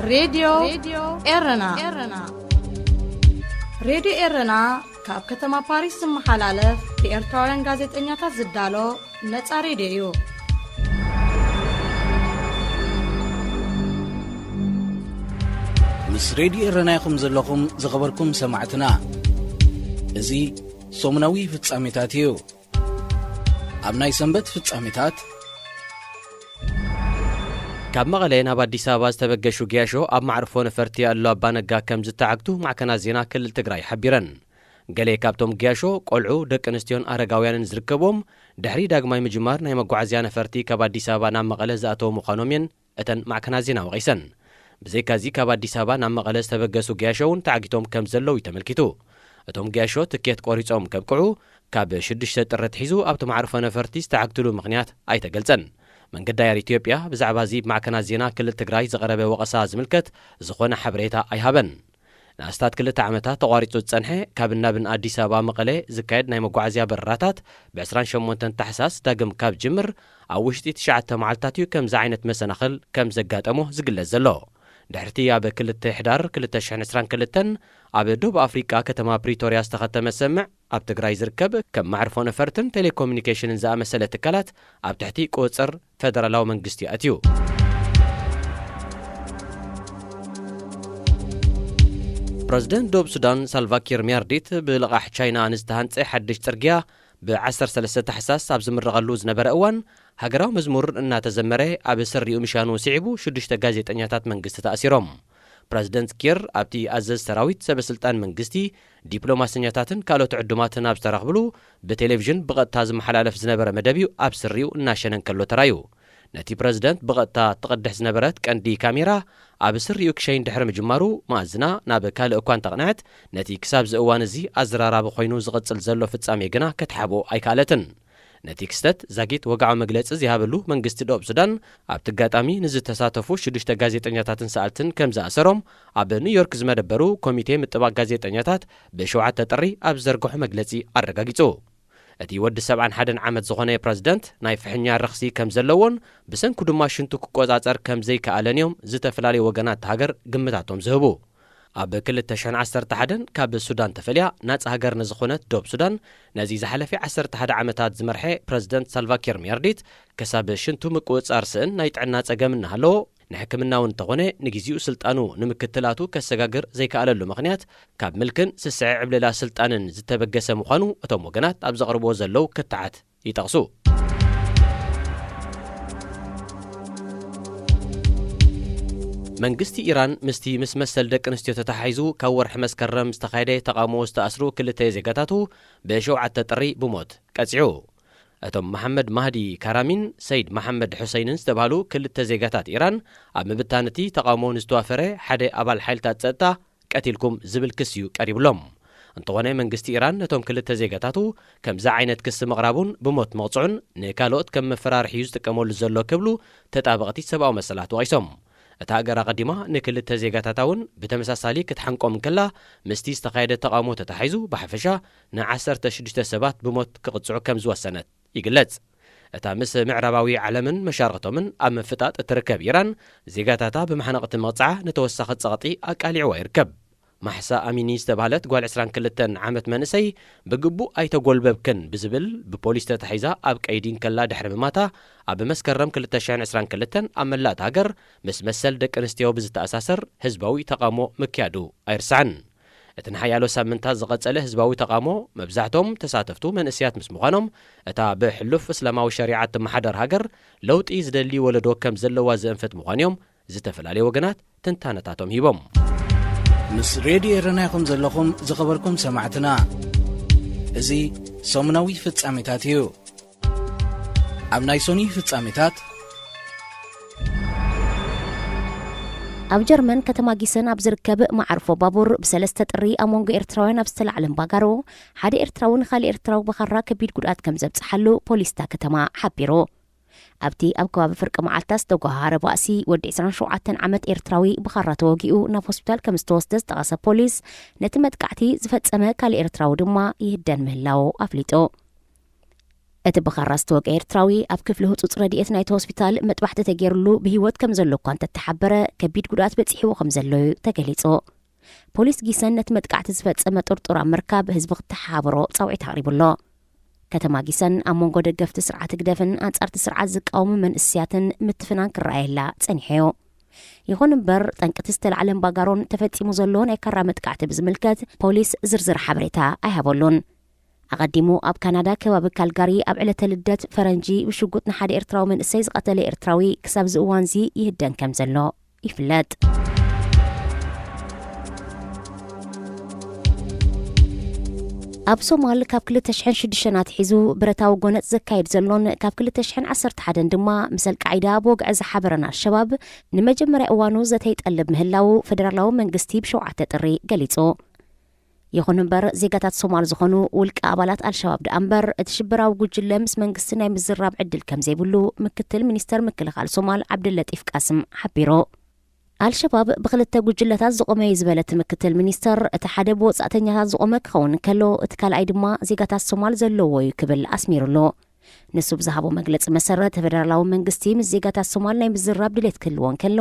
ሬድዮ ኤረና። ሬድዮ ኤረና ካብ ከተማ ፓሪስ ዝመሓላለፍ ብኤርትራውያን ጋዜጠኛታት ዝዳሎ ነጻ ሬድዮ እዩ። ምስ ሬድዮ ኤረና ኢኹም ዘለኹም ዝኸበርኩም ሰማዕትና። እዚ ሰሙናዊ ፍጻሜታት እዩ። ኣብ ናይ ሰንበት ፍጻሜታት፣ ካብ መቐለ ናብ ኣዲስ ኣበባ ዝተበገሹ ገያሾ ኣብ ማዕርፎ ነፈርቲ ኣሉ ኣባነጋ ከም ዝተዓግቱ ማዕከናት ዜና ክልል ትግራይ ሓቢረን። ገለ ካብቶም ገያሾ ቆልዑ፣ ደቂ ኣንስትዮን ኣረጋውያንን ዝርከብዎም፣ ድሕሪ ዳግማይ ምጅማር ናይ መጓዓዝያ ነፈርቲ ካብ ኣዲስ ኣበባ ናብ መቐለ ዝኣተዉ ምዃኖም እየን እተን ማዕከናት ዜና ወቒሰን። ብዘይካዚ ካብ ኣዲስ ኣበባ ናብ መቐለ ዝተበገሱ ገያሾ እውን ተዓጊቶም ከም ዘለዉ እዩ ተመልኪቱ። እቶም ገያሾ ትኬት ቆሪጾም ከብቅዑ ካብ ሽዱሽተ ጥሪ ኣትሒዙ ኣብቲ ማዕርፎ ነፈርቲ ዝተዓግትሉ ምኽንያት ኣይተገልጸን። መንገዲ ኣየር ኢትዮጵያ ብዛዕባ እዚ ብማዕከናት ዜና ክልል ትግራይ ዝቐረበ ወቐሳ ዝምልከት ዝኾነ ሓበሬታ ኣይሃበን። ንኣስታት ክልተ ዓመታት ተቋሪጹ ዝጸንሐ ካብ ናብን ኣዲስ ኣበባ መቐለ ዝካየድ ናይ መጓዓዝያ በረራታት ብ ዕስራን ሸሞንተን ታሕሳስ ዳግም ካብ ጅምር ኣብ ውሽጢ ትሽዓተ መዓልታት እዩ ከምዚ ዓይነት መሰናኽል ከም ዘጋጠሞ ዝግለጽ ዘሎ። ድሕርቲ ኣብ ክልተ ሕዳር ክልተ ሽሕን ዕስራን ክልተን ኣብ ደቡብ ኣፍሪቃ ከተማ ፕሪቶርያ ዝተኸተመ ሰምዕ ኣብ ትግራይ ዝርከብ ከም ማዕርፎ ነፈርትን ቴሌኮሙኒኬሽንን ዝኣመሰለ ትካላት ኣብ ትሕቲ ቁጽር ፈደራላዊ መንግስቲ ኣትዩ። ፕረዚደንት ደቡብ ሱዳን ሳልቫኪር ሚያርዲት ብልቓሕ ቻይና ንዝተሃንጸ ሓድሽ ጽርግያ ብ ዓሰርተ ሰለስተ ታሕሳስ ኣብ ዝምረቐሉ ዝነበረ እዋን ሃገራዊ መዝሙር እናተዘመረ ኣብ ስሪኡ ምሻኑ ስዒቡ ሽዱሽተ ጋዜጠኛታት መንግስቲ ተኣሲሮም። ፕረዚደንት ኪር ኣብቲ ኣዘዝ ሰራዊት፣ ሰበስልጣን መንግስቲ፣ ዲፕሎማሰኛታትን ካልኦት ዕዱማትን ኣብ ዝተረኽብሉ ብቴሌቪዥን ብቐጥታ ዝመሓላለፍ ዝነበረ መደብ እዩ ኣብ ስሪኡ እናሸነ እንከሎ ተራዩ። ነቲ ፕረዚደንት ብቐጥታ ትቕድሕ ዝነበረት ቀንዲ ካሜራ ኣብ ስሪኡ ክሸይን ድሕሪ ምጅማሩ መኣዝና ናብ ካልእ እኳ እንተቕንዐት፣ ነቲ ክሳብ እዚ እዋን እዚ ኣዘራራቢ ኮይኑ ዝቕጽል ዘሎ ፍጻሜ ግና ክትሓብኦ ኣይከኣለትን። ነቲ ክስተት ዛጊት ወግዓዊ መግለጺ ዘይሃበሉ መንግስቲ ደቡብ ሱዳን ኣብቲ ኣጋጣሚ ንዝተሳተፉ ሽዱሽተ ጋዜጠኛታትን ሰኣልትን ከም ዝኣሰሮም ኣብ ኒውዮርክ ዝመደበሩ ኮሚቴ ምጥባቕ ጋዜጠኛታት ብሸውዓተ ጥሪ ኣብ ዝዘርግሖ መግለጺ ኣረጋጊጹ። እቲ ወዲ ሰብዓን ሓደን ዓመት ዝኾነ ፕረዚደንት ናይ ፍሕኛ ረኽሲ ከም ዘለዎን ብሰንኩ ድማ ሽንቱ ክቆጻጸር ከም ዘይከኣለን እዮም ዝተፈላለዩ ወገናት ሃገር ግምታቶም ዝህቡ። ኣብ ክልተ ሽሕን ዓሰርተ ሓደን ካብ ሱዳን ተፈልያ ናጻ ሃገር ንዝኾነት ደቡብ ሱዳን ነዚ ዝሓለፈ ዓሰርተ ሓደ ዓመታት ዝመርሐ ፕረዚደንት ሳልቫኪር ሚያርዲት ክሳብ ሽንቱ ምቁጽጻር ስእን ናይ ጥዕና ጸገም እናሃለዎ፣ ንሕክምና እውን እንተኾነ ንግዜኡ ስልጣኑ ንምክትላቱ ከሰጋግር ዘይከኣለሉ ምኽንያት ካብ ምልክን ስስዐ ዕብለላ ስልጣንን ዝተበገሰ ምዃኑ እቶም ወገናት ኣብ ዘቕርብዎ ዘለዉ ክትዓት ይጠቕሱ። መንግስቲ ኢራን ምስቲ ምስ መሰል ደቂ ኣንስትዮ ተተሓሒዙ ካብ ወርሒ መስከረም ዝተኻየደ ተቓውሞ ዝተኣስሩ ክልተ ዜጋታቱ ብሸውዓተ ጥሪ ብሞት ቀጺዑ። እቶም መሓመድ ማህዲ ካራሚን ሰይድ መሓመድ ሑሰይንን ዝተባህሉ ክልተ ዜጋታት ኢራን ኣብ ምብታን እቲ ተቓውሞ ንዝተዋፈረ ሓደ ኣባል ሓይልታት ጸጥታ ቀቲልኩም ዝብል ክሲ እዩ ቀሪብሎም። እንተኾነ መንግስቲ ኢራን ነቶም ክልተ ዜጋታቱ ከምዚ ዓይነት ክሲ ምቕራቡን ብሞት መቕጽዑን ንካልኦት ከም መፈራርሒ እዩ ዝጥቀመሉ ዘሎ ክብሉ ተጣበቕቲ ሰብኣዊ መሰላት ወቒሶም። እታ ሃገር ኣቐዲማ ንክልተ ዜጋታታ እውን ብተመሳሳሊ ክትሓንቆም እንከላ ምስቲ ዝተኻየደ ተቓውሞ ተታሒዙ ብሓፈሻ ን ዓሰርተ ሽዱሽተ ሰባት ብሞት ክቕጽዑ ከም ዝወሰነት ይግለጽ። እታ ምስ ምዕራባዊ ዓለምን መሻርኽቶምን ኣብ ምፍጣጥ እትርከብ ኢራን ዜጋታታ ብማሕነቕቲ ምቕጻዓ ንተወሳኺ ጸቕጢ ኣቃሊዕዋ ይርከብ። ማሕሳ ኣሚኒ ዝተባህለት ጓል ዕስራን ክልተን ዓመት መንእሰይ ብግቡእ ኣይተጎልበብክን ብዝብል ብፖሊስ ተታሒዛ ኣብ ቀይዲ እንከላ ድሕሪ ምማታ ኣብ መስከረም ክልተ ሽሕን ዕስራን ክልተን ኣብ መላእ እታ ሃገር ምስ መሰል ደቂ ኣንስትዮ ብዝተኣሳሰር ህዝባዊ ተቓውሞ ምክያዱ ኣይርሳዕን። እቲ ንሓያሎ ሳምንታት ዝቐጸለ ህዝባዊ ተቓውሞ መብዛሕቶም ተሳተፍቱ መንእሰያት ምስ ምዃኖም እታ ብሕሉፍ እስላማዊ ሸሪዓ እትመሓደር ሃገር ለውጢ ዝደሊ ወለዶ ከም ዘለዋ ዘእንፍት ምዃኑ እዮም ዝተፈላለዩ ወገናት ትንታነታቶም ሂቦም። ምስ ሬድዮ ኤረና ኢኹም ዘለኹም ዝኸበርኩም ሰማዕትና። እዚ ሰሙናዊ ፍጻሜታት እዩ። ኣብ ናይ ሶኒ ፍጻሜታት፣ ኣብ ጀርመን ከተማ ጊሰን ኣብ ዝርከብ መዓርፎ ባቡር ብሰለስተ ጥሪ ኣብ መንጎ ኤርትራውያን ኣብ ዝተላዕለ እምባጋሮ ሓደ ኤርትራዊ ንኻልእ ኤርትራዊ ብኻራ ከቢድ ጉድኣት ከም ዘብጽሓሉ ፖሊስ እታ ከተማ ሓቢሩ። ኣብቲ ኣብ ከባቢ ፍርቂ መዓልታት ዝተጓሃሃረ ባእሲ ወዲ ዕስራን ሸውዓተን ዓመት ኤርትራዊ ብኻራ ተወጊኡ ናብ ሆስፒታል ከም ዝተወስደ ዝጠቐሰ ፖሊስ፣ ነቲ መጥቃዕቲ ዝፈጸመ ካልእ ኤርትራዊ ድማ ይህደን ምህላዉ ኣፍሊጡ። እቲ ብኻራ ዝተወግአ ኤርትራዊ ኣብ ክፍሊ ህጹጽ ረድኤት ናይቲ ሆስፒታል መጥባሕቲ ተገይሩሉ ብህይወት ከም ዘሎ እኳ እንተተሓበረ፣ ከቢድ ጉድኣት በጺሕዎ ከም ዘሎ እዩ ተገሊጹ። ፖሊስ ጊሰን ነቲ መጥቃዕቲ ዝፈጸመ ጥርጡር ኣብ ምርካብ ህዝቢ ክተሓባበሮ ጻውዒት ኣቕሪቡ ኣሎ። ከተማ ጊሰን ኣብ መንጎ ደገፍቲ ስርዓት ህግደፍን ኣንጻርቲ ስርዓት ዝቃወሙ መንእስያትን ምትፍናን ክረኣየላ ጸኒሑ እዩ። ይኹን እምበር፣ ጠንቅቲ ዝተላዕለ እምባጋሮን ተፈጺሙ ዘሎ ናይ ካራ መጥቃዕቲ ብዝምልከት ፖሊስ ዝርዝር ሓበሬታ ኣይሃበሉን። ኣቐዲሙ ኣብ ካናዳ ከባቢ ካልጋሪ ኣብ ዕለተ ልደት ፈረንጂ ብሽጉጥ ንሓደ ኤርትራዊ መንእሰይ ዝቐተለ ኤርትራዊ ክሳብ እዚ እዋንዚ ይህደን ከም ዘሎ ይፍለጥ። ኣብ ሶማል ካብ ክልተ ሽሕን ሽዱሽተን ኣትሒዙ ብረታዊ ጎነጽ ዘካየድ ዘሎን ካብ ክልተ ሽሕን ዓሰርተ ሓደን ድማ ምስ ኣልቃዒዳ ብወግዒ ዝሓበረን ኣልሸባብ ንመጀመርያ እዋኑ ዘተ ይጠልብ ምህላዉ ፈደራላዊ መንግስቲ ብሸውዓተ ጥሪ ገሊጹ። ይኹን እምበር፣ ዜጋታት ሶማል ዝኾኑ ውልቀ ኣባላት ኣልሸባብ ደኣ እምበር፣ እቲ ሽበራዊ ጉጅለ ምስ መንግስቲ ናይ ምዝራብ ዕድል ከም ዘይብሉ ምክትል ሚኒስተር ምክልኻል ሶማል ዓብደለጢፍ ቃስም ሓቢሩ። ኣልሸባብ ብኽልተ ጉጅለታት ዝቖመ እዩ ዝበለ እቲ ምክትል ሚኒስተር፣ እቲ ሓደ ብወጻእተኛታት ዝቖመ ክኸውን እንከሎ፣ እቲ ካልኣይ ድማ ዜጋታት ሶማል ዘለዎ እዩ ክብል ኣስሚሩሉ። ንሱ ብዝሃቦ መግለጺ መሰረት፣ ፈደራላዊ መንግስቲ ምስ ዜጋታት ሶማል ናይ ምዝራብ ድሌት ክህልዎ እንከሎ፣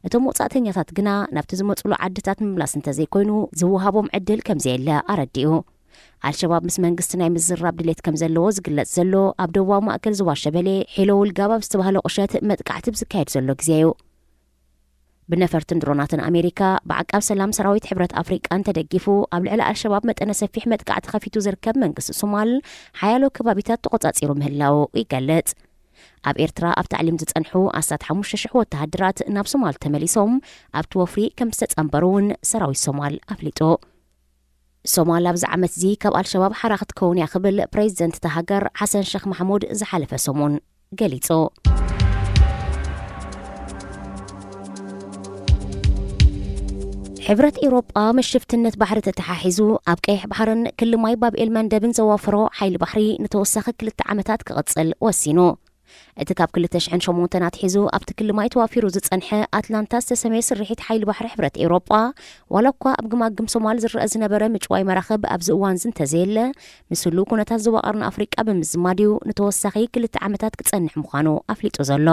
እቶም ወጻእተኛታት ግና ናብቲ ዝመጹሉ ዓድታት ምምላስ እንተዘይኮይኑ ዝወሃቦም ዕድል ከም ዘየለ ኣረዲኡ። ኣልሸባብ ምስ መንግስቲ ናይ ምዝራብ ድሌት ከም ዘለዎ ዝግለጽ ዘሎ ኣብ ደቡባዊ ማእከል ዞባ ሸበሌ ሒሎ ውልጋብ ኣብ ዝተባህለ ቁሸት መጥቃዕቲ ብዝካየድ ዘሎ ግዜ እዩ። ብነፈርትን ድሮናትን ኣሜሪካ ብዓቃብ ሰላም ሰራዊት ሕብረት ኣፍሪቃን ተደጊፉ ኣብ ልዕሊ ኣልሸባብ መጠነ ሰፊሕ መጥቃዕቲ ከፊቱ ዝርከብ መንግስቲ ሶማል ሓያሎ ከባቢታት ተቖጻጺሩ ምህላዉ ይገልጽ። ኣብ ኤርትራ ኣብ ታዕሊም ዝጸንሑ ኣስታት ሓሙሽተ ሽሕ ወተሃደራት ናብ ሶማል ተመሊሶም ኣብቲ ወፍሪ ከም ዝተጸንበሩ እውን ሰራዊት ሶማል ኣፍሊጡ። ሶማል ኣብዚ ዓመትዚ ካብ ኣልሸባብ ሓራ ክትከውን እያ ክብል ፕሬዚደንት እታ ሃገር ሓሰን ሸኽ ማሕሙድ ዝሓለፈ ሰሙን ገሊጹ። ሕብረት ኤውሮጳ ምስ ሽፍትነት ባሕሪ ተተሓሒዙ ኣብ ቀይሕ ባሕርን ክሊ ማይ ባብ ኤል መንደብን ዘዋፈሮ ሓይሊ ባሕሪ ንተወሳኺ ክልተ ዓመታት ክቕጽል ወሲኑ። እቲ ካብ ክልተ ሽሕን ሸሞንተን ኣትሒዙ ኣብቲ ክሊ ማይ ተዋፊሩ ዝጸንሐ ኣትላንታ ዝተሰመየ ስርሒት ሓይሊ ባሕሪ ሕብረት ኤውሮጳ፣ ዋላ እኳ ኣብ ግማግም ሶማል ዝረአ ዝነበረ ምጭዋይ መራኽብ ኣብዚ እዋንዚ እንተዘየለ፣ ምስ ህሉው ኩነታት ዞባ ቀርኒ ኣፍሪቃ ብምዝማድ እዩ ንተወሳኺ ክልተ ዓመታት ክጸንሕ ምዃኑ ኣፍሊጡ ዘሎ።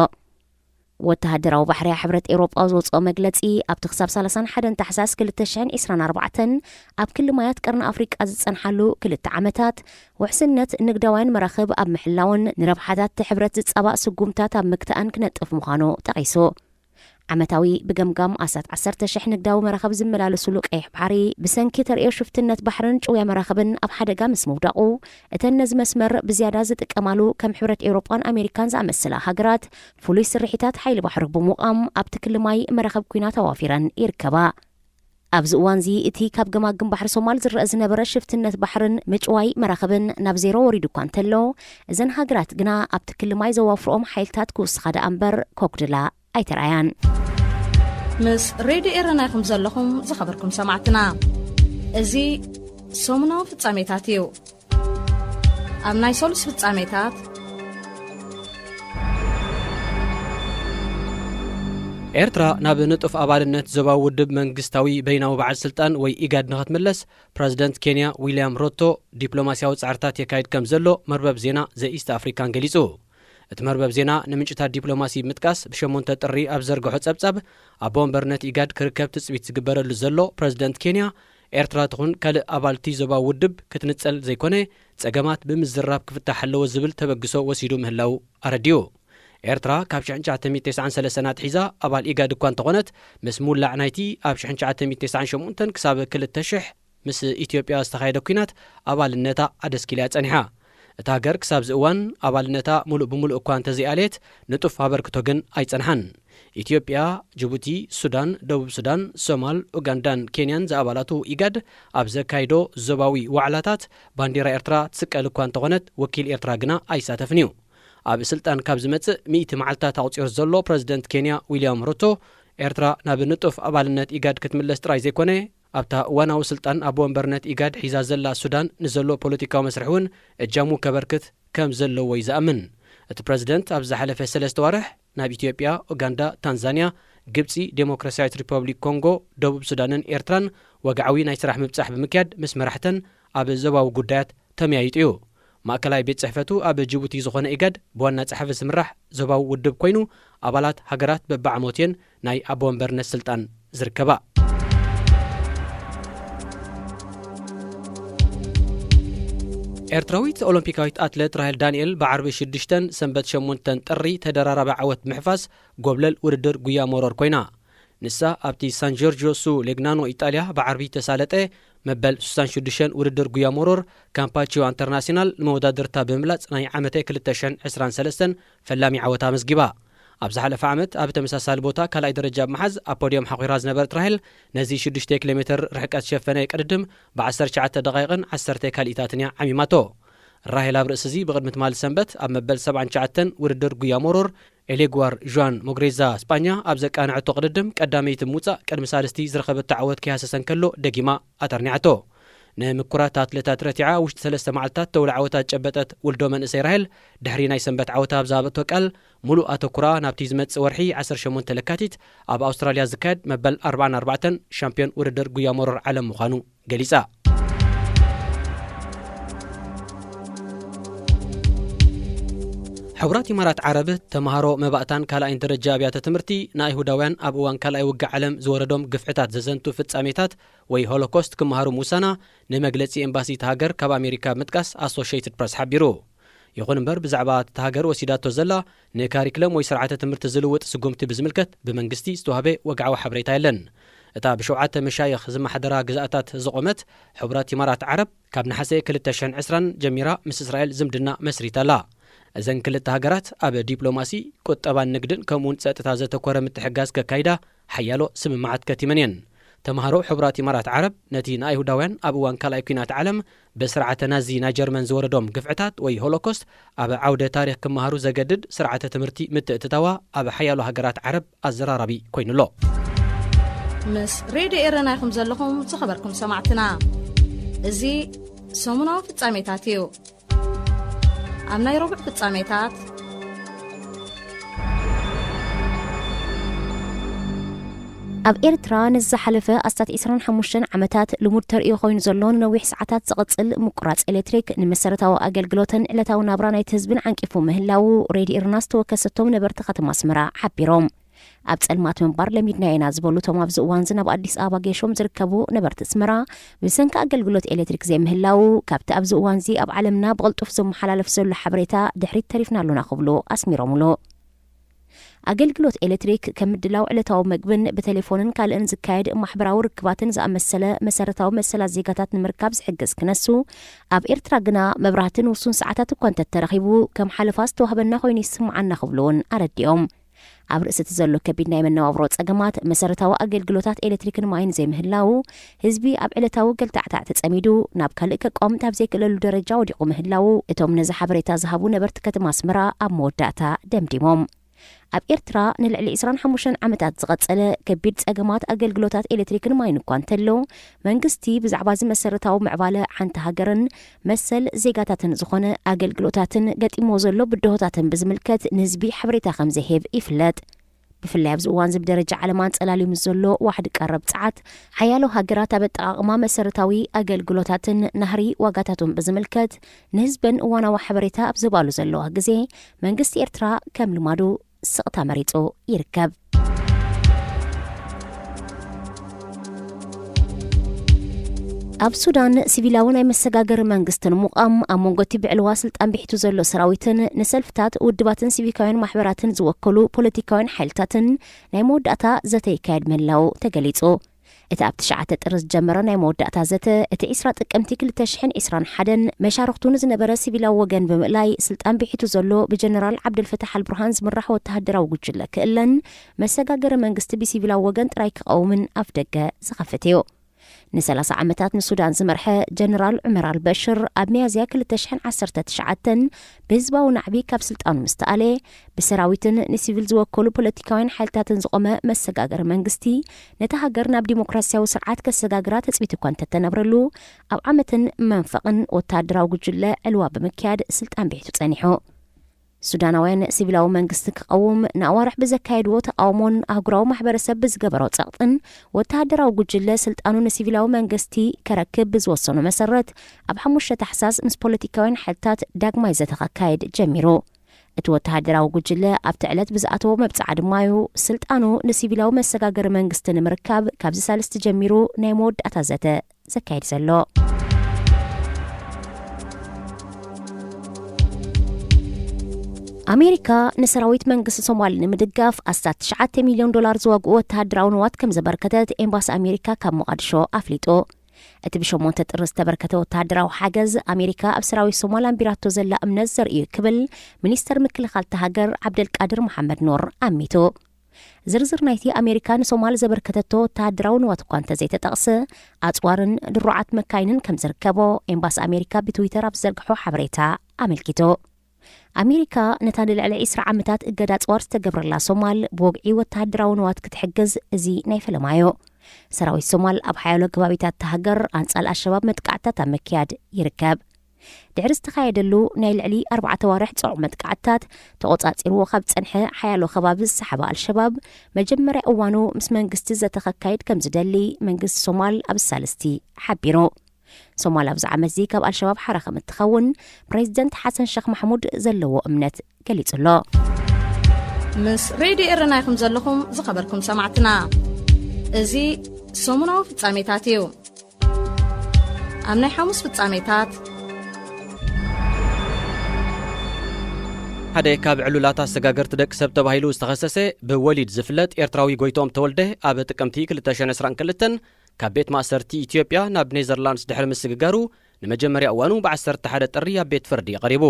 ወተሃደራዊ ባሕርያ ሕብረት ኤውሮጳ ዘውጽኦ መግለጺ፣ ኣብቲ ክሳብ ሰላሳን ሓደን ታሕሳስ ክልተ ሽሕን ዕስራን ኣርባዕተን ኣብ ክሊ ማያት ቀርኒ ኣፍሪቃ ዝጸንሓሉ ክልተ ዓመታት፣ ውሕስነት ንግዳውያን መራኽብ ኣብ ምሕላውን ንረብሓታት እቲ ሕብረት ዝጻባእ ስጉምታት ኣብ ምግታእን ክነጥፍ ምዃኑ ጠቒሱ። ዓመታዊ ብገምጋም ኣስታት ዓሰርተ ሽሕ ንግዳዊ መራኽብ ዝመላለሱሉ ቀይሕ ባሕሪ፣ ብሰንኪ ተርእዮ ሽፍትነት ባሕርን ጭውያ መራኽብን ኣብ ሓደጋ ምስ ምውዳቑ፣ እተን ነዚ መስመር ብዝያዳ ዝጥቀማሉ ከም ሕብረት ኤውሮጳን ኣሜሪካን ዝኣመሰላ ሃገራት፣ ፍሉይ ስርሒታት ሓይሊ ባሕሪ ብምቋም ኣብቲ ክሊ ማይ መራኽብ ኲናት ኣዋፊረን ይርከባ። ኣብዚ እዋንዚ እቲ ካብ ገማግም ባሕሪ ሶማል ዝረአ ዝነበረ ሽፍትነት ባሕርን ምጭዋይ መራኽብን ናብ ዜሮ ወሪዱ እኳ እንተሎ፣ እዘን ሃገራት ግና ኣብቲ ክሊ ማይ ዘዋፍርኦም ሓይልታት ክውስኻ ደኣ እምበር ከጉድላ ኣይተራእያን። ምስ ሬድዮ ኤረና ኢኹም ዘለኹም ዝኸበርኩም ሰማዕትና። እዚ ሰሙናዊ ፍጻሜታት እዩ። ኣብ ናይ ሰሉስ ፍጻሜታት፣ ኤርትራ ናብ ንጡፍ ኣባልነት ዞባዊ ውድብ መንግስታዊ በይናዊ በዓል ስልጣን ወይ ኢጋድ ንኽትምለስ ፕረዚደንት ኬንያ ዊልያም ሮቶ ዲፕሎማስያዊ ጻዕርታት የካይድ ከም ዘሎ መርበብ ዜና ዘ ኢስት ኣፍሪካን ገሊጹ። እቲ መርበብ ዜና ንምንጭታት ዲፕሎማሲ ብምጥቃስ ብሸሞንተ ጥሪ ኣብ ዝዘርግሖ ጸብጻብ ኣቦ ወንበርነት ኢጋድ ክርከብ ትጽቢት ዝግበረሉ ዘሎ ፕረዚደንት ኬንያ ኤርትራ ትኹን ካልእ ኣባልቲ ዞባዊ ውድብ ክትንጸል ዘይኮነ ጸገማት ብምዝርራብ ክፍታሕ ኣለዎ ዝብል ተበግሶ ወሲዱ ምህላው ኣረዲኡ። ኤርትራ ካብ ሽሕን ትሽዓተ ሚእትን ተስዓን ሰለስተን ኣትሒዛ ኣባል ኢጋድ እኳ እንተኾነት፣ ምስ ምውላዕ ናይቲ ኣብ ሽሕን ትሽዓተ ሚእትን ተስዓን ሸሞንተን ክሳብ ክልተ ሽሕ ምስ ኢትዮጵያ ዝተኻየደ ኲናት ኣባልነታ ኣደስኪላ እያ ጸኒሓ። እታ ሃገር ክሳብዚ እዋን ኣባልነታ ምሉእ ብምሉእ እኳ እንተዘይኣለየት፣ ንጡፍ ኣበርክቶ ግን ኣይጸንሓን። ኢትዮጵያ፣ ጅቡቲ፣ ሱዳን፣ ደቡብ ሱዳን፣ ሶማል፣ ኡጋንዳን ኬንያን ዝኣባላቱ ኢጋድ ኣብ ዘካይዶ ዞባዊ ዋዕላታት ባንዲራ ኤርትራ ትስቀል እኳ እንተኾነት፣ ወኪል ኤርትራ ግና ኣይሳተፍን እዩ። ኣብ ስልጣን ካብ ዝመጽእ ሚእቲ መዓልታት ኣቑጺሩ ዘሎ ፕረዚደንት ኬንያ ዊልያም ሩቶ፣ ኤርትራ ናብ ንጡፍ ኣባልነት ኢጋድ ክትምለስ ጥራይ ዘይኮነ፣ ኣብታ እዋናዊ ስልጣን ኣቦ ወንበርነት ኢጋድ ሒዛ ዘላ ሱዳን ንዘሎ ፖለቲካዊ መስርሕ እውን እጃሙ ከበርክት ከም ዘለዎ እዩ ዝኣምን። እቲ ፕረዚደንት ኣብዚ ዝሓለፈ ሰለስተ ኣዋርሕ ናብ ኢትዮጵያ፣ ኡጋንዳ፣ ታንዛንያ፣ ግብጺ፣ ዴሞክራስያዊት ሪፐብሊክ ኮንጎ፣ ደቡብ ሱዳንን ኤርትራን ወግዓዊ ናይ ስራሕ ምብጻሕ ብምክያድ ምስ መራሕተን ኣብ ዞባዊ ጉዳያት ተመያይጡ እዩ። ማእከላይ ቤት ጽሕፈቱ ኣብ ጅቡቲ ዝኾነ ኢጋድ፣ ብዋና ጸሓፊ ዝምራሕ ዞባዊ ውድብ ኮይኑ፣ ኣባላት ሃገራት በብዓመቱ እየን ናይ ኣቦ ወንበርነት ስልጣን ዝርከባ። ኤርትራዊት ኦሎምፒካዊት ኣትሌት ራሄል ዳንኤል ብዓርቢ ሽዱሽተን ሰንበት ሸሞንተን ጥሪ ተደራራቢ ዓወት ምሕፋዝ ጎብለል ውድድር ጉያ ሞሮር ኮይና። ንሳ ኣብቲ ሳን ጆርጆ ሱ ሌግናኖ ኢጣልያ ብዓርቢ ተሳለጠ መበል ሱሳን ሽዱሽተን ውድድር ጉያ ሞሮር ካምፓቺዮ ኢንተርናሲናል ንመወዳድርታ ብምብላጽ ናይ ዓመተ ክልተ ሽሕን ዕስራን ሰለስተን ፈላሚ ዓወታ ኣመዝጊባ። ኣብ ዝሓለፈ ዓመት ኣብ ተመሳሳሊ ቦታ ካልኣይ ደረጃ ብምሓዝ ኣብ ፖድዮም ሓኺራ ዝነበረት ራሄል፣ ነዚ ሽዱሽተ ኪሎ ሜትር ርሕቀት ዝሸፈነ ቅድድም ብዓሰርተ ትሽዓተ ደቓይቕን ዓሰርተ ካልኢታትን እያ ዓሚማቶ። ራሄል ኣብ ርእሲ እዚ ብቕድሚ ትማሊ ሰንበት ኣብ መበል ሰብዓን ትሽዓተን ውድድር ጉያ ሞሮር ኤሌግዋር ዥዋን ሞግሬዛ ስጳኛ ኣብ ዘቃንዐቶ ቅድድም ቀዳመይቲ ብምውጻእ ቅድሚ ሳልስቲ ዝረኸበቶ ዓወት ከይሃሰሰ እንከሎ ደጊማ ኣተርኒዓቶ። ንምኩራት ኣትሌታት ረቲዓ ውሽጢ ሰለስተ መዓልታት ተውላ ዓወታ ዝጨበጠት ውልዶ መንእሰይ ራሄል ድሕሪ ናይ ሰንበት ዓወታ ኣብ ዝሃበቶ ቃል፣ ሙሉእ ኣተኩራ ናብቲ ዝመጽእ ወርሒ ዓሰርተ ሸሞንተ ለካቲት ኣብ ኣውስትራልያ ዝካየድ መበል ኣርባዓን ኣርባዕተን ሻምፒዮን ውድድር ጉያ መሮር ዓለም ምዃኑ ገሊጻ። ሕቡራት ኢማራት ዓረብ ተምሃሮ መባእታን ካልኣይን ደረጃ ኣብያተ ትምህርቲ ንኣይሁዳውያን ኣብ እዋን ካልኣይ ውግእ ዓለም ዝወረዶም ግፍዕታት ዘዘንቱ ፍጻሜታት ወይ ሆሎኮስት ክመሃሩ ምውሳና ንመግለጺ ኤምባሲ እታ ሃገር ካብ ኣሜሪካ ብምጥቃስ ኣሶሽየትድ ፕረስ ሓቢሩ። ይኹን እምበር ብዛዕባ እታ ሃገር ወሲዳቶ ዘላ ንካሪክለም ወይ ስርዓተ ትምህርቲ ዝልውጥ ስጉምቲ ብዝምልከት ብመንግስቲ ዝተዋህበ ወግዓዊ ሓበሬታ የለን። እታ ብሸውዓተ መሻይኽ ዝመሓደራ ግዝኣታት ዝቖመት ሕቡራት ኢማራት ዓረብ ካብ ነሓሰ ክልተ ሽሕን ዕስራን ጀሚራ ምስ እስራኤል ዝምድና መስሪታ ኣላ። እዘን ክልተ ሃገራት ኣብ ዲፕሎማሲ፣ ቁጠባን ንግድን ከምኡውን ጸጥታ ዘተኮረ ምትሕግጋዝ ከካይዳ ሓያሎ ስምምዓት ከቲመን እየን። ተምሃሮ ሕቡራት ኢማራት ዓረብ ነቲ ንኣይሁዳውያን ኣብ እዋን ካልኣይ ኲናት ዓለም ብስርዓተ ናዚ ናይ ጀርመን ዝወረዶም ግፍዕታት ወይ ሆሎኮስት ኣብ ዓውደ ታሪኽ ክመሃሩ ዘገድድ ስርዓተ ትምህርቲ ምትእትታዋ ኣብ ሓያሎ ሃገራት ዓረብ ኣዘራራቢ ኮይኑ ኣሎ። ምስ ሬድዮ ኤረና ኢኹም ዘለኹም ዝኸበርኩም ሰማዕትና። እዚ ሰሙናዊ ፍጻሜታት እዩ። ኣብ ናይ ረቡዕ ፍጻሜታት፣ ኣብ ኤርትራ ንዝሓለፈ ኣስታት ዕስራን ሓሙሽተን ዓመታት ልሙድ ተርእዮ ኮይኑ ዘሎ ንነዊሕ ሰዓታት ዝቕጽል ምቁራጽ ኤሌክትሪክ ንመሰረታዊ ኣገልግሎትን ዕለታዊ ናብራ ናይቲ ህዝብን ዓንቂፉ ምህላዉ ሬድዮ ኤርና ዝተወከሰቶም ነበርቲ ከተማ ኣስመራ ሓቢሮም። ኣብ ጸልማት ምንባር ለሚድናዮ ኢና ዝበሉ እቶም ኣብዚ እዋንዚ ናብ ኣዲስ ኣበባ ገይሾም ዝርከቡ ነበርቲ ኣስመራ፣ ብሰንኪ ኣገልግሎት ኤሌክትሪክ ዘይምህላዉ፣ ካብቲ ኣብዚ እዋንዚ ኣብ ዓለምና ብቕልጡፍ ዝመሓላለፍ ዘሎ ሓበሬታ ድሕሪት ተሪፍና ኣሎና ክብሉ ኣስሚሮምሉ። ኣገልግሎት ኤሌክትሪክ ከም ምድላው ዕለታዊ መግብን ብቴሌፎንን ካልእን ዝካየድ ማሕበራዊ ርክባትን ዝኣመሰለ መሰረታዊ መሰላት ዜጋታት ንምርካብ ዝሕግዝ ክነሱ፣ ኣብ ኤርትራ ግና መብራህቲ ንውሱን ሰዓታት እኳ እንተተረኺቡ፣ ከም ሓለፋ ዝተዋህበና ኮይኑ ይስምዓና ክብሉ እውን ኣረዲኦም። ኣብ ርእሲ እቲ ዘሎ ከቢድ ናይ መነባብሮ ጸገማት፣ መሰረታዊ ኣገልግሎታት ኤሌክትሪክን ማይን ዘይምህላዉ፣ ህዝቢ ኣብ ዕለታዊ ገልታዕታዕ ተጸሚዱ፣ ናብ ካልእ ከቋምት ኣብ ዘይክእለሉ ደረጃ ወዲቑ ምህላዉ፣ እቶም ነዚ ሓበሬታ ዝሃቡ ነበርቲ ከተማ ኣስመራ ኣብ መወዳእታ ደምዲሞም። ኣብ ኤርትራ ንልዕሊ ዕስራን ሓሙሽተን ዓመታት ዝቐጸለ ከቢድ ጸገማት ኣገልግሎታት ኤሌክትሪክን ማይን እኳ እንተሎ፣ መንግስቲ ብዛዕባ እዚ መሰረታዊ ምዕባለ ሓንቲ ሃገርን መሰል ዜጋታትን ዝኾነ ኣገልግሎታትን ገጢምዎ ዘሎ ብድሆታትን ብዝምልከት ንህዝቢ ሓበሬታ ከም ዘይህብ ይፍለጥ። ብፍላይ ኣብዚ እዋን እዚ ብደረጃ ዓለም ኣንጸላልዩ ምስ ዘሎ ዋሕዲ ቀረብ ጸዓት፣ ሓያሎ ሃገራት ኣብ ኣጠቓቕማ መሰረታዊ ኣገልግሎታትን ናህሪ ዋጋታቱን ብዝምልከት ንህዝበን እዋናዊ ሓበሬታ ኣብ ዝህባሉ ዘለዋ ግዜ፣ መንግስቲ ኤርትራ ከም ልማዱ ስቕታ መሪጹ ይርከብ። ኣብ ሱዳን፣ ሲቪላዊ ናይ መሰጋገሪ መንግስቲ ንምቋም፣ ኣብ መንጎ እቲ ብዕልዋ ስልጣን ብሒቱ ዘሎ ሰራዊትን ንሰልፍታት፣ ውድባትን ሲቪካውያን ማሕበራትን ዝወከሉ ፖለቲካውያን ሓይልታትን ናይ መወዳእታ ዘተ ይካየድ ምህላዉ ተገሊጹ። እቲ ኣብ ትሽዓተ ጥሪ ዝጀመረ ናይ መወዳእታ ዘተ፣ እቲ ዕስራ ጥቅምቲ ክልተ ሽሕን ዕስራን ሓደን መሻርኽቱ ንዝነበረ ሲቪላዊ ወገን ብምእላይ ስልጣን ብሒቱ ዘሎ ብጀነራል ዓብደልፈታሕ ኣልቡርሃን ዝምራሕ ወተሃደራዊ ጉጅለ ክእለን፣ መሰጋገሪ መንግስቲ ብሲቪላዊ ወገን ጥራይ ክቐውምን ኣፍደገ ዝኸፍት እዩ። ንሰላሳ ዓመታት ንሱዳን ዝመርሐ ጀነራል ዑመር ኣልበሽር፣ ኣብ ሚያዝያ ክልተ ሽሕን ዓሰርተ ትሽዓተን ብህዝባዊ ናዕቢ ካብ ስልጣኑ ምስ ተኣለ፣ ብሰራዊትን ንሲቪል ዝወከሉ ፖለቲካውያን ሓይልታትን ዝቖመ መሰጋገሪ መንግስቲ፣ ነታ ሃገር ናብ ዲሞክራሲያዊ ስርዓት ከሰጋግራ ትጽቢት እኳ እንተተነብረሉ፣ ኣብ ዓመትን መንፈቕን ወተሃደራዊ ጉጅለ ዕልዋ ብምክያድ ስልጣን ብሒቱ ጸኒሑ። ሱዳናውያን ሲቪላዊ መንግስቲ ክቐውም ንኣዋርሕ ብዘካየድዎ ተቓውሞን ኣህጉራዊ ማሕበረሰብ ብዝገበሮ ጸቕጥን፣ ወተሃደራዊ ጉጅለ ስልጣኑ ንሲቪላዊ መንግስቲ ከረክብ ብዝወሰኖ መሰረት፣ ኣብ ሓሙሽተ ታሕሳስ ምስ ፖለቲካውያን ሓይልታት ዳግማይ ዘተ ከካይድ ጀሚሩ። እቲ ወተሃደራዊ ጉጅለ ኣብቲ ዕለት ብዝኣተዎ መብጽዓ ድማ እዩ ስልጣኑ ንሲቪላዊ መሰጋገሪ መንግስቲ ንምርካብ ካብዚ ሳልስቲ ጀሚሩ ናይ መወዳእታ ዘተ ዘካየድ ዘሎ። ኣሜሪካ ንሰራዊት መንግስቲ ሶማል ንምድጋፍ ኣስታት ትሽዓተ ሚልዮን ዶላር ዝዋግኡ ወተሃደራዊ ንዋት ከም ዘበርከተት ኤምባሲ ኣሜሪካ ካብ ሞቓድሾ ኣፍሊጡ። እቲ ብሸሞንተ ጥሪ ዝተበርከተ ወተሃደራዊ ሓገዝ፣ ኣሜሪካ ኣብ ሰራዊት ሶማል ኣንቢራቶ ዘላ እምነት ዘርእዩ ክብል ሚኒስተር ምክልኻል እታ ሃገር ዓብደልቃድር መሓመድ ኑር ኣሚቱ። ዝርዝር ናይቲ ኣሜሪካ ንሶማል ዘበርከተቶ ወተሃደራዊ ንዋት እኳ እንተዘይተጠቕሰ፣ ኣጽዋርን ድሩዓት መካይንን ከም ዝርከቦ ኤምባሲ ኣሜሪካ ብትዊተር ኣብ ዝዘርግሖ ሓበሬታ ኣመልኪቱ። ኣሜሪካ ነታ ንልዕሊ ዕስራ ዓመታት እገዳ ኣጽዋር ዝተገብረላ ሶማል ብወግዒ ወተሃደራዊ ንዋት ክትሕግዝ እዚ ናይ ፈለማዮ። ሰራዊት ሶማል ኣብ ሓያሎ ከባቢታት እታ ሃገር ኣንጻር ኣልሸባብ መጥቃዕትታት ኣብ ምክያድ ይርከብ። ድሕሪ ዝተኻየደሉ ናይ ልዕሊ ኣርባዕተ ኣዋርሕ ጽዑቕ መጥቃዕትታት፣ ተቖጻጺርዎ ካብ ዝጸንሐ ሓያሎ ከባቢ ዝሰሓበ ኣልሸባብ፣ መጀመርያ እዋኑ ምስ መንግስቲ ዘተ ከካይድ ከም ዝደሊ መንግስቲ ሶማል ኣብ ሳልስቲ ሓቢሩ። ሶማል ኣብዚ ዓመት እዚ ካብ ኣልሸባብ ሓራ ከም እትኸውን ፕሬዚደንት ሓሰን ሸኽ ማሕሙድ ዘለዎ እምነት ገሊጹ ኣሎ። ምስ ሬድዮ ኤረና ኢኹም ዘለኹም ዝኸበርኩም ሰማዕትና። እዚ ሰሙናዊ ፍጻሜታት እዩ። ኣብ ናይ ሓሙስ ፍጻሜታት፣ ሓደ ካብ ዕሉላት ኣሰጋገርቲ ደቂ ሰብ ተባሂሉ ዝተኸሰሰ ብወሊድ ዝፍለጥ ኤርትራዊ ጎይትኦም ተወልደ ኣብ ጥቅምቲ ክልተ ሽሕን ዕስራን ክልተን ካብ ቤት ማእሰርቲ ኢትዮጵያ ናብ ኔዘርላንድስ ድሕሪ ምስግጋሩ ንመጀመርያ እዋኑ ብ ዓሰርተ ሓደ ጥሪ ኣብ ቤት ፍርዲ ቀሪቡ።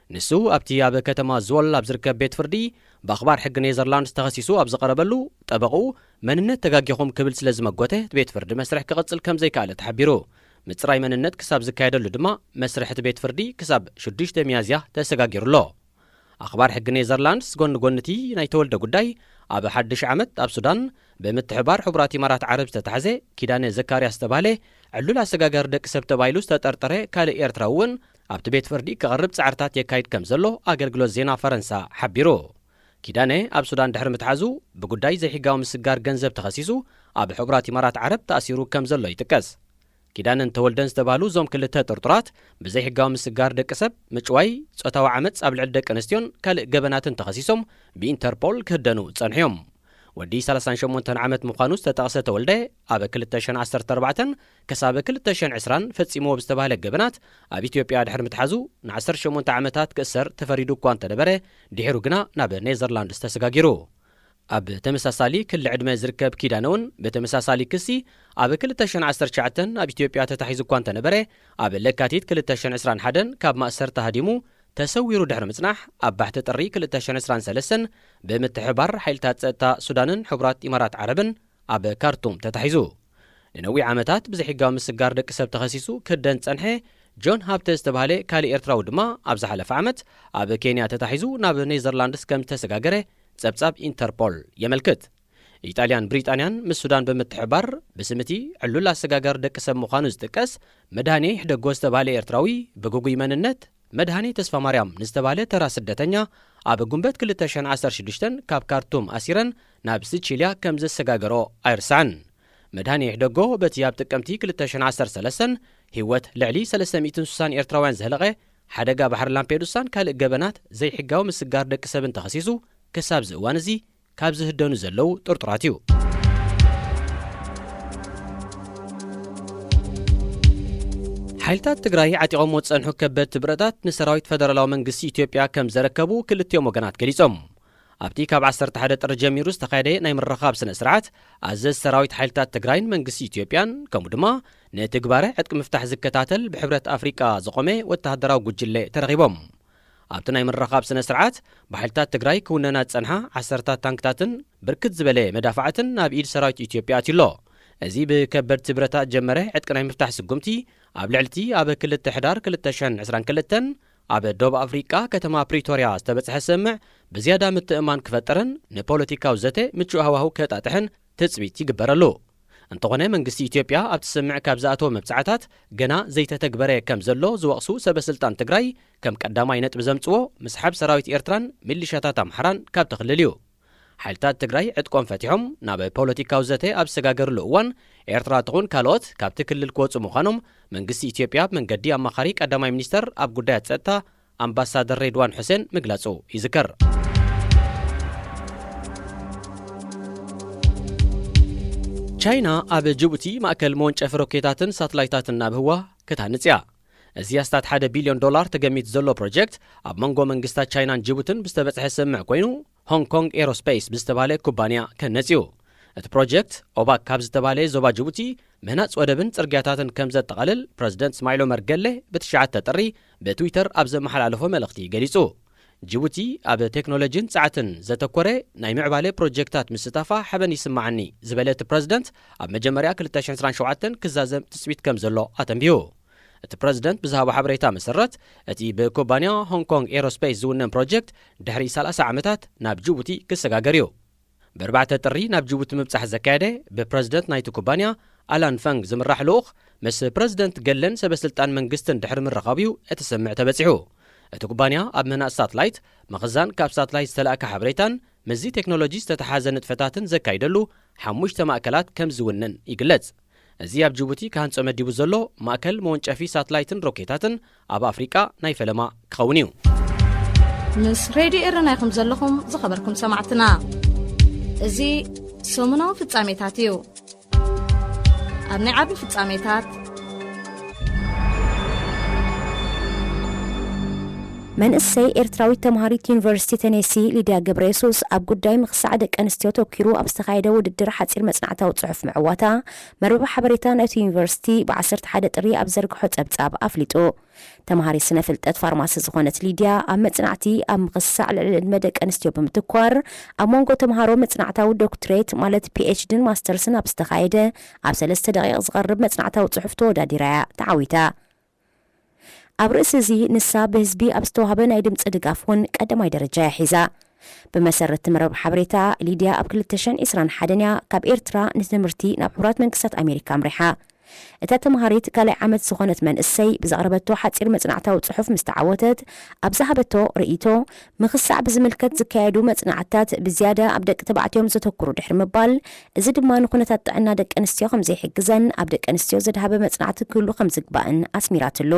ንሱ ኣብቲ ኣብ ከተማ ዝወል ኣብ ዝርከብ ቤት ፍርዲ ብኣኽባር ሕጊ ኔዘርላንድስ ተኸሲሱ ኣብ ዝቐረበሉ፣ ጠበቕኡ መንነት ተጋጊኹም ክብል ስለ ዝመጎተ እቲ ቤት ፍርዲ መስርሕ ክቕጽል ከም ዘይከኣለ ተሓቢሩ። ምጽራይ መንነት ክሳብ ዝካየደሉ ድማ መስርሕ እቲ ቤት ፍርዲ ክሳብ ሽዱሽተ ሚያዝያ ተሰጋጊሩ ኣሎ። ኣኽባር ሕጊ ኔዘርላንድስ ጎኒ ጎኒ እቲ ናይ ተወልደ ጉዳይ ኣብ ሓድሽ ዓመት ኣብ ሱዳን ብምትሕባር ሕቡራት ኢማራት ዓረብ ዝተታሕዘ ኪዳነ ዘካርያስ ዝተባህለ ዕሉል ኣሰጋጋሪ ደቂ ሰብ ተባሂሉ ዝተጠርጠረ ካልእ ኤርትራዊ እውን ኣብቲ ቤት ፍርዲ ክቐርብ ጻዕርታት የካይድ ከም ዘሎ ኣገልግሎት ዜና ፈረንሳ ሓቢሩ። ኪዳነ ኣብ ሱዳን ድሕሪ ምትሓዙ ብጉዳይ ዘይሕጋዊ ምስጋር ገንዘብ ተኸሲሱ ኣብ ሕቡራት ኢማራት ዓረብ ተኣሲሩ ከም ዘሎ ይጥቀስ። ኪዳነን ተወልደን ዝተባህሉ እዞም ክልተ ጥርጡራት ብዘይሕጋዊ ምስጋር ደቂ ሰብ፣ ምጭዋይ፣ ጾታዊ ዓመጽ ኣብ ልዕሊ ደቂ ኣንስትዮን ካልእ ገበናትን ተኸሲሶም ብኢንተርፖል ክህደኑ ጸንሑ እዮም። ወዲ ሰላሳን ሸሞንተን ዓመት ምዃኑ ዝተጠቕሰ ተወልደ፣ ኣብ ክልተ ሽሕን ዓሰርተ ኣርባዕተን ክሳብ ክልተ ሽሕን ዕስራን ፈጺምዎ ብዝተባህለ ገበናት ኣብ ኢትዮጵያ ድሕሪ ምትሓዙ ን ዓሰርተ ሸሞንተ ዓመታት ክእሰር ተፈሪዱ እኳ እንተነበረ፣ ድሒሩ ግና ናብ ኔዘርላንድስ ተሰጋጊሩ። ኣብ ተመሳሳሊ ክሊ ዕድመ ዝርከብ ኪዳነ እውን ብተመሳሳሊ ክሲ ኣብ ክልተ ሽሕን ዓሰርተ ትሽዓተን ኣብ ኢትዮጵያ ተታሒዙ እኳ እንተነበረ፣ ኣብ ለካቲት ክልተ ሽሕን ዕስራን ሓደን ካብ ማእሰርቲ ሃዲሙ ተሰዊሩ ድሕሪ ምጽናሕ፣ ኣብ ባሕቲ ጥሪ ክልተ ሽሕን ዕስራን ሰለስተን ብምትሕባር ሓይልታት ጸጥታ ሱዳንን ሕቡራት ኢማራት ዓረብን ኣብ ካርቱም ተታሒዙ። ንነዊሕ ዓመታት ብዘይሕጋዊ ምስጋር ደቂ ሰብ ተኸሲሱ ክህደን ዝጸንሐ ጆን ሃብተ ዝተባህለ ካልእ ኤርትራዊ ድማ ኣብ ዝሓለፈ ዓመት ኣብ ኬንያ ተታሒዙ ናብ ኔዘርላንድስ ከም ዝተሰጋገረ ጸብጻብ ኢንተርፖል የመልክት። ኢጣልያን ብሪጣንያን ምስ ሱዳን ብምትሕባር ብስም እቲ ዕሉል ኣሰጋጋሪ ደቂ ሰብ ምዃኑ ዝጥቀስ መድሃኔ ይሕደጎ ዝተባህለ ኤርትራዊ ብግጉይ መንነት መድሃኔ ተስፋማርያም ንዝተባህለ ተራ ስደተኛ ኣብ ጉንበት ክልተ ሽሕን ዓሰርተ ሽዱሽተን ካብ ካርቱም ኣሲረን ናብ ሲቺልያ ከም ዘሰጋገሮ ኣይርሳዕን። መድሃኔ ይሕደጎ በቲ ኣብ ጥቅምቲ ክልተ ሽሕን ዓሰርተ ሰለስተን ህይወት ልዕሊ ሰለስተ ሚእትን ስሳን ኤርትራውያን ዘህለቐ ሓደጋ ባሕሪ ላምፔዱሳን ካልእ ገበናት ዘይሕጋዊ ምስጋር ደቂ ሰብን ተኸሲሱ ክሳብ እዚ እዋን እዚ ካብ ዝህደኑ ዘለዉ ጥርጡራት እዩ። ሓይልታት ትግራይ ዓጢቖምዎ ዝጸንሑ ከበድቲ ብረታት ንሰራዊት ፈደራላዊ መንግስቲ ኢትዮጵያ ከም ዘረከቡ ክልቲኦም ወገናት ገሊጾም። ኣብቲ ካብ ዓሰርተ ሓደ ጥሪ ጀሚሩ ዝተኻየደ ናይ ምርኻብ ስነ ስርዓት፣ ኣዘዝ ሰራዊት ሓይልታት ትግራይን መንግስቲ ኢትዮጵያን ከምኡ ድማ ንትግባረ ዕጥቂ ምፍታሕ ዝከታተል ብሕብረት ኣፍሪቃ ዝቖመ ወተሃደራዊ ጉጅለ ተረኺቦም። ኣብቲ ናይ ምርኻብ ስነ ስርዓት፣ ብሓይልታት ትግራይ ክውነና ዝጸንሓ ዓሰርታት ታንክታትን ብርክት ዝበለ መዳፍዓትን ናብ ኢድ ሰራዊት ኢትዮጵያ ኣትዩ ኣሎ። እዚ ብከበድቲ ብረታት ጀመረ ዕጥቂ ናይ ምፍታሕ ስጉምቲ፣ ኣብ ልዕሊ እቲ ኣብ ክልተ ሕዳር ክልተ ሽሕን ዕስራን ክልተን ኣብ ደቡብ ኣፍሪቃ ከተማ ፕሪቶርያ ዝተበጽሐ ስምምዕ ብዝያዳ ምትእምማን ክፈጥርን ንፖለቲካዊ ዘተ ምቹእ ሃዋህው ከጣጥሕን ትጽቢት ይግበረሉ። እንተኾነ መንግስቲ ኢትዮጵያ ኣብቲ ስምምዕ ካብ ዝኣተወ መብጻዕታት ገና ዘይተተግበረ ከም ዘሎ ዝወቕሱ ሰበ ስልጣን ትግራይ፣ ከም ቀዳማይ ነጥቢ ዘምጽዎ ምስሓብ ሰራዊት ኤርትራን ሚሊሻታት ኣምሓራን ካብቲ ክልል እዩ። ሓይልታት ትግራይ ዕጥቆም ፈቲሖም ናብ ፖለቲካዊ ዘተ ኣብ ዝሰጋገርሉ እዋን፣ ኤርትራ ትኹን ካልኦት ካብቲ ክልል ክወጹ ምዃኖም መንግስቲ ኢትዮጵያ ብመንገዲ ኣማኻሪ ቀዳማይ ሚኒስተር ኣብ ጉዳያት ጸጥታ ኣምባሳደር ሬድዋን ሑሴን ምግላጹ ይዝከር። ቻይና ኣብ ጅቡቲ ማእከል መወንጨፊ ሮኬታትን ሳትላይታትን ናብ ህዋ ክትሃንጽ እያ። እዚ ኣስታት ሓደ ቢልዮን ዶላር ተገሚቱ ዘሎ ፕሮጀክት፣ ኣብ መንጎ መንግስታት ቻይናን ጅቡትን ብዝተበጽሐ ስምምዕ ኮይኑ፣ ሆንግ ኮንግ ኤሮስፔስ ብዝተባህለ ኩባንያ ክህነጽ እዩ። እቲ ፕሮጀክት፣ ኦባክ ካብ ዝተባህለ ዞባ ጅቡቲ፣ ምህናጽ ወደብን ጽርግያታትን ከም ዘጠቓልል ፕረዚደንት እስማዒል ዑመር ገሌ ብትሽዓተ ጥሪ ብትዊተር ኣብ ዘመሓላለፎ መልእኽቲ ገሊጹ። ጅቡቲ ኣብ ቴክኖሎጂን ጸዓትን ዘተኮረ ናይ ምዕባለ ፕሮጀክታት ምስታፋ ሓበን ይስምዓኒ ዝበለ እቲ ፕረዚደንት፣ ኣብ መጀመርያ ክልተ ሽሕን ዕስራን ሸውዓተን ክዛዘም ትጽቢት ከም ዘሎ ኣተንቢሁ። እቲ ፕረዚደንት ብዝሃቦ ሓበሬታ መሰረት፣ እቲ ብኩባንያ ሆንግ ኮንግ ኤሮስፔስ ዝውነን ፕሮጀክት ድሕሪ ሰላሳ ዓመታት ናብ ጅቡቲ ክሰጋገር እዩ። ብኣርባዕተ ጥሪ ናብ ጅቡቲ ምብጻሕ ዘካየደ ብፕረዚደንት ናይቲ ኩባንያ ኣላን ፈንግ ዝምራሕ ልኡኽ፣ ምስ ፕረዚደንት ገለን ሰበ ስልጣን መንግስትን ድሕሪ ምርኻብ እዩ እቲ ስምምዕ ተበጺሑ። እቲ ኩባንያ ኣብ ምህናጽ ሳትላይት፣ ምኽዛን ካብ ሳትላይት ዝተላእከ ሓበሬታን ምስዚ ቴክኖሎጂ ዝተተሓዘ ንጥፈታትን ዘካይደሉ ሓሙሽተ ማእከላት ከም ዝውንን ይግለጽ። እዚ ኣብ ጅቡቲ ክሃንጾ መዲቡ ዘሎ ማእከል መወንጨፊ ሳትላይትን ሮኬታትን ኣብ ኣፍሪቃ ናይ ፈለማ ክኸውን እዩ። ምስ ሬድዮ ኤረና ኢኹም ዘለኹም ዝኸበርኩም ሰማዕትና። እዚ ሰሙናዊ ፍጻሜታት እዩ። ኣብ ናይ ዓቢ ፍጻሜታት፣ መንእሰይ ኤርትራዊት ተምሃሪት ዩኒቨርሲቲ ተኔሲ ሊድያ ገብረየሱስ ኣብ ጉዳይ ምኽሳዕ ደቂ ኣንስትዮ ተኪሩ ኣብ ዝተኻየደ ውድድር ሓጺር መጽናዕታዊ ጽሑፍ ምዕዋታ መርበብ ሓበሬታ ናይቲ ዩኒቨርሲቲ ብ ዓሰርተ ሓደ ጥሪ ኣብ ዘርግሖ ጸብጻብ ኣፍሊጡ። ተምሃሪት ስነ ፍልጠት ፋርማሲ ዝኾነት ሊድያ ኣብ መጽናዕቲ ኣብ ምኽሳዕ ልዕሊ ዕድመ ደቂ ኣንስትዮ ብምትኳር ኣብ መንጎ ተምሃሮ መጽናዕታዊ ዶክትሬት ማለት ፒኤችዲን ማስተርስን ኣብ ዝተኻየደ ኣብ ሰለስተ ደቂቕ ዝቐርብ መጽናዕታዊ ጽሑፍ ተወዳዲራ እያ ተዓዊታ። ኣብ ርእሲ እዚ ንሳ ብህዝቢ ኣብ ዝተዋህበ ናይ ድምጺ ድጋፍ እውን ቀዳማይ ደረጃ እያ ሒዛ። ብመሰረት እቲ መርበብ ሓበሬታ፣ ሊድያ ኣብ ክልተ ሽሕን ዕስራን ሓደን እያ ካብ ኤርትራ ንትምህርቲ ናብ ሕቡራት መንግስታት ኣሜሪካ ኣምሪሓ። እታ ተምሃሪት ካልኣይ ዓመት ዝኾነት መንእሰይ ብዘቕረበቶ ሓጺር መጽናዕታዊ ጽሑፍ ምስ ተዓወተት፣ ኣብ ዝሃበቶ ርእይቶ፣ ምኽሳዕ ብዝምልከት ዝካየዱ መጽናዕትታት ብዝያዳ ኣብ ደቂ ተባዕትዮም ዘተኩሩ ድሕሪ ምባል፣ እዚ ድማ ንኹነታት ጥዕና ደቂ ኣንስትዮ ከም ዘይሕግዘን ኣብ ደቂ ኣንስትዮ ዘድሃበ መጽናዕቲ ክህሉ ከም ዝግባእን ኣስሚራትሉ።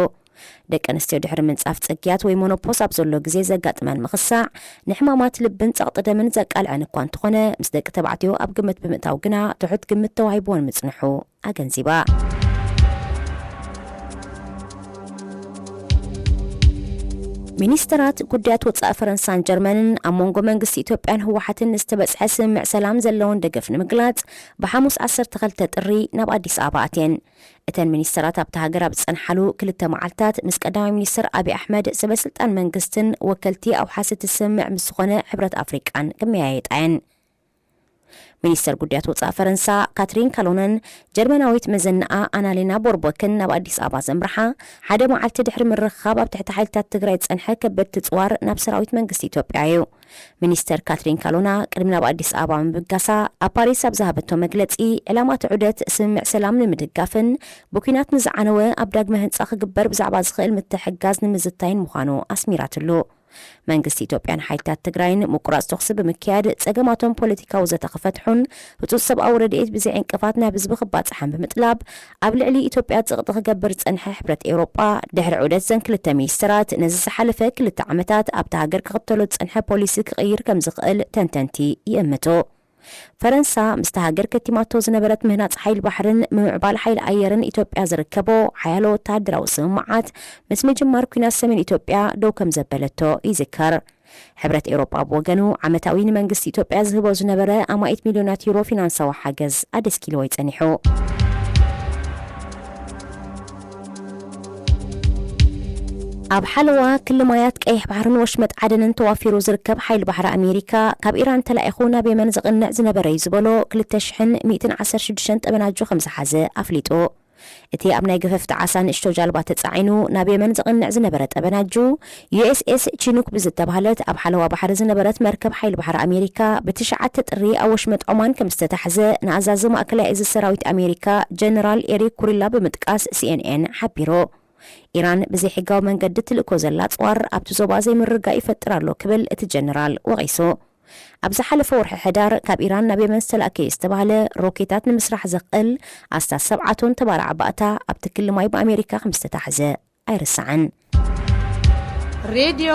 ደቂ ኣንስትዮ ድሕሪ ምንጻፍ ጽግያት ወይ ሞኖፖስ ኣብ ዘሎ ግዜ ዘጋጥመን ምኽሳዕ፣ ንሕማማት ልብን ጸቕጢ ደምን ዘቃልዐን እኳ እንተኾነ፣ ምስ ደቂ ተባዕትዮ ኣብ ግምት ብምእታው ግና ትሑት ግምት ተዋሂብዎን ምጽንሑ ኣገንዚባ። ሚኒስተራት ጉዳያት ወጻኢ ፈረንሳን ጀርመንን ኣብ መንጎ መንግስቲ ኢትዮጵያን ህወሓትን ንዝተበጽሐ ስምምዕ ሰላም ዘለውን ደገፍ ንምግላጽ ብሓሙስ ዓሰርተ ክልተ ጥሪ ናብ ኣዲስ ኣበባ ኣትየን። እተን ሚኒስተራት ኣብታ ሃገር ኣብ ዝጸንሓሉ ክልተ መዓልታት ምስ ቀዳማይ ሚኒስተር ኣብይ ኣሕመድ፣ ሰበ ስልጣን መንግስትን ወከልቲ ኣውሓስ እቲ ስምምዕ ምስ ዝኾነ ሕብረት ኣፍሪቃን ክመያየጣ እየን። ሚኒስተር ጉዳያት ወጻኢ ፈረንሳ ካትሪን ካሎነን ጀርመናዊት መዘናኣ ኣናሌና ቦርቦክን ናብ ኣዲስ ኣበባ ዘምርሓ ሓደ መዓልቲ ድሕሪ ምርኽኻብ ኣብ ትሕቲ ሓይልታት ትግራይ ዝጸንሐ ከበድቲ ጽዋር ናብ ሰራዊት መንግስቲ ኢትዮጵያ እዩ። ሚኒስተር ካትሪን ካሎና ቅድሚ ናብ ኣዲስ ኣበባ ምብጋሳ ኣብ ፓሪስ ኣብ ዝሃበቶ መግለጺ፣ ዕላማ እቲ ዑደት ስምምዕ ሰላም ንምድጋፍን ብኲናት ንዝዓነወ ኣብ ዳግመ ህንጻ ክግበር ብዛዕባ ዝኽእል ምትሕግጋዝ ንምዝታይን ምዃኑ ኣስሚራትሉ። መንግስቲ ኢትዮጵያን ሓይልታት ትግራይን ምቁራጽ ተኹሲ ብምክያድ ጸገማቶም ፖለቲካዊ ዘተ ክፈትሑን ህጹጽ ሰብኣዊ ረድኤት ብዘይ ዕንቅፋት ናብ ህዝቢ ክባጽሓን ብምጥላብ፣ ኣብ ልዕሊ ኢትዮጵያ ጸቕጢ ክገብር ዝጸንሐ ሕብረት ኤውሮጳ፣ ድሕሪ ዑደት ዘን ክልተ ሚኒስተራት፣ ነዚ ዝሓለፈ ክልተ ዓመታት ኣብታ ሃገር ክኽተሎ ዝጸንሐ ፖሊሲ ክቕይር ከም ዝኽእል ተንተንቲ ይእምቱ። ፈረንሳ ምስታ ሃገር ከቲማቶ ዝነበረት ምህናጽ ሓይሊ ባሕርን ምምዕባል ሓይሊ ኣየርን ኢትዮጵያ ዝርከቦ ሓያሎ ወተሃደራዊ ስምምዓት ምስ ምጅማር ኲናት ሰሜን ኢትዮጵያ ደው ከም ዘበለቶ ይዝከር። ሕብረት ኤውሮጳ ብወገኑ ዓመታዊ ንመንግስቲ ኢትዮጵያ ዝህቦ ዝነበረ ኣማኢት ሚልዮናት ዩሮ ፊናንሳዊ ሓገዝ ኣደስኪልዎ እዩ ጸኒሑ። ኣብ ሓለዋ ክሊ ማያት ቀይሕ ባሕርን ወሽመጥ ዓደንን ተዋፊሩ ዝርከብ ሓይሊ ባሕሪ ኣሜሪካ፣ ካብ ኢራን ተላኢኹ ናብ የመን ዝቕንዕ ዝነበረ እዩ ዝበሎ ክልተ ሽሕን ሚእትን ዓሰርተ ሽዱሽተን ጠበናጁ ከም ዝሓዘ ኣፍሊጡ። እቲ ኣብ ናይ ገፈፍቲ ዓሳ ንእሽቶ ጃልባ ተጻዒኑ ናብ የመን ዘቕንዕ ዝነበረ ጠበናጁ፣ ዩ ኤስ ኤስ ቺኑክ ብዝተባህለት ኣብ ሓለዋ ባሕሪ ዝነበረት መርከብ ሓይሊ ባሕሪ ኣሜሪካ፣ ብትሽዓተ ጥሪ ኣብ ወሽመጥ ዖማን ከም ዝተታሕዘ ንኣዛዚ ማእከላይ እዚ ሰራዊት ኣሜሪካ ጀነራል ኤሪክ ኩሪላ ብምጥቃስ ሲ ኤን ኤን ሓቢሩ። ኢራን ብዘይሕጋዊ መንገዲ ትልእኮ ዘላ ኣጽዋር ኣብቲ ዞባ ዘይምርግጋእ ይፈጥር ኣሎ ክብል እቲ ጀነራል ወቒሱ። ኣብ ዝሓለፈ ወርሒ ሕዳር ካብ ኢራን ናብ የመን ዝተላእከ ዝተባህለ ሮኬታት ንምስራሕ ዘኽእል ኣስታት ሰብዓ ቶን ተባራዕ ባእታ ኣብቲ ክሊ ማይ ብኣሜሪካ ከም ዝተታሕዘ ኣይርሳዕን። ሬድዮ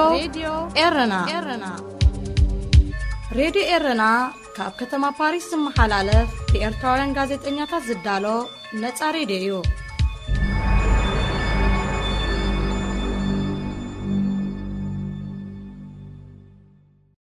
ኤረና ሬድዮ ኤረና ካብ ከተማ ፓሪስ ዝመሓላለፍ ብኤርትራውያን ጋዜጠኛታት ዝዳሎ ነጻ ሬድዮ እዩ።